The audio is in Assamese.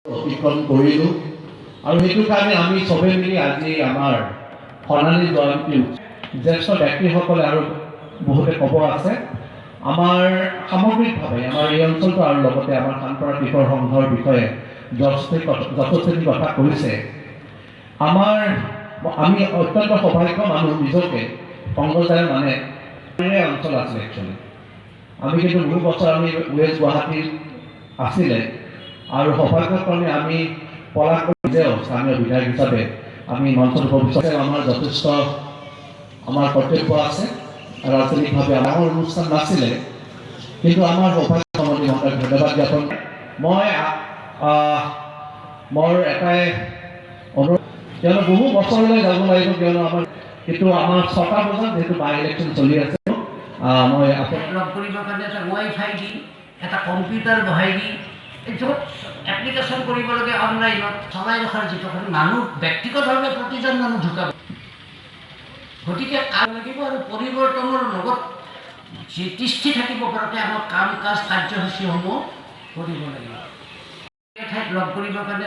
অতিক্ৰম কৰিলোঁ আৰু সেইটো কাৰণে আমি চবে মিলি আজি আমাৰ সোণালী জয়ন্তী। জ্যেষ্ঠ ব্যক্তিসকলে আৰু বহুতে ক'ব আছে। আমাৰ সামগ্ৰিকভাৱে আমাৰ এই অঞ্চলটো আৰু লগতে আমাৰ খানপাৰা কৃষক সংঘৰ বিষয়ে যথেষ্টখিনি কথা কৈছে। আমি অত্যন্ত সৌভাগ্য মানুহ নিজকে। পংকজ মানে অঞ্চল আছিলে একচুৱেলি। আমি কিন্তু বহু বছৰ আমি ৱেষ্ট গুৱাহাটীত আছিলে আৰু সৌভাগ্যক্ৰমে আমি পলাশ নিজেও স্থানীয় বিধায়ক হিচাপে আমি মঞ্চত উপস্থিত। আমাৰ যথেষ্ট আমাৰ কৰ্তব্য আছে ৰাজনৈতিকভাৱে। ডাঙৰ অনুষ্ঠান নাছিলে, কিন্তু আমাৰ সৌভাগ্য। সভাপতি মহোদয়ক ধন্যবাদ জ্ঞাপন। মই মোৰ এটাই অনুৰোধ, কিয়নো বহু বছৰলৈ যাব লাগিব, কিয়নো আমাৰ কিন্তু আমাৰ 6টা বজাত যিহেতু বাই ইলেকশ্যন চলি আছে, মই আপোনাক লগ কৰিবৰ কাৰণে এটা ৱাই ফাই দি, এটা কম্পিউটাৰ বহাই দি, এই য'ত এপ্লিকেশ্যন কৰিব লাগে, অনলাইনত চলাই ৰখাৰ যিটো মানুহ, ব্যক্তিগতভাৱে প্ৰতিজন মানুহ ঢুকাব। গতিকে কাম লাগিব আৰু পৰিৱৰ্তনৰ লগত যি তিষ্ঠি থাকিব পৰাকৈ আমাৰ কাম কাজ, কাৰ্যসূচীসমূহ কৰিব লাগিব। ঠাইত লগ কৰিবৰ কাৰণে।